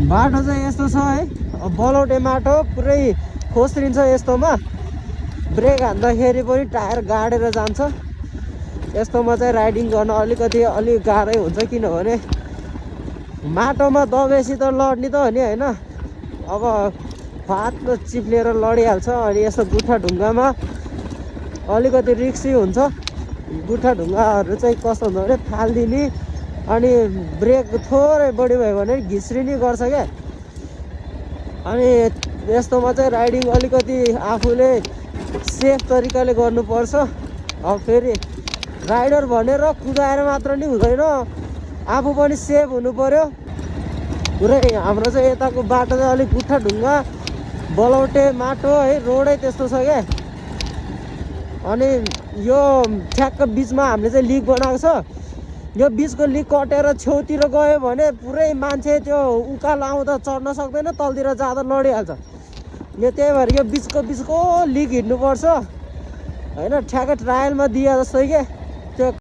बाटो चाहिँ यस्तो छ है, बलौटे माटो पुरै खोस्रिन्छ यस्तोमा। ब्रेक हान्दाखेरि पनि टायर गाडेर जान्छ। यस्तोमा चाहिँ राइडिङ गर्न अलि गाह्रै हुन्छ, किनभने माटोमा दबेसी त लड्ने त हो नि होइन। अब फाट्लो चिप्लेर लडिहाल्छ। अनि यस्तो गुठा ढुङ्गामा अलिकति रिक्सी हुन्छ। गुठा ढुङ्गाहरू चाहिँ कस्तो हुन्छ भने फालिदिने, अनि ब्रेक थोरै बढी भयो भने घिस्रिने गर्छ क्या। अनि यस्तोमा चाहिँ राइडिङ अलिकति आफूले सेफ तरिकाले गर्नुपर्छ। अब फेरि राइडर भनेर कुदाएर मात्र नि हुँदैन, आफू पनि सेफ हुनु पर्यो। पुरै हाम्रो चाहिँ यताको बाटो चाहिँ अलिक गुठा ढुङ्गा बलौटे माटो है, रोडै त्यस्तो छ क्या। अनि यो ठ्याक्क बिचमा हामीले चाहिँ लिक बनाएको छ। यो बिचको लिक कटेर छेउतिर गयो भने पुरै मान्छे त्यो उकालो आउँदा चढ्न सक्दैन, तलतिर जाँदा लडिहाल्छ। यो त्यही भएर यो बिचको लिक हिँड्नुपर्छ होइन, ठ्याक्कै ट्रायलमा दिए जस्तै के। त्यो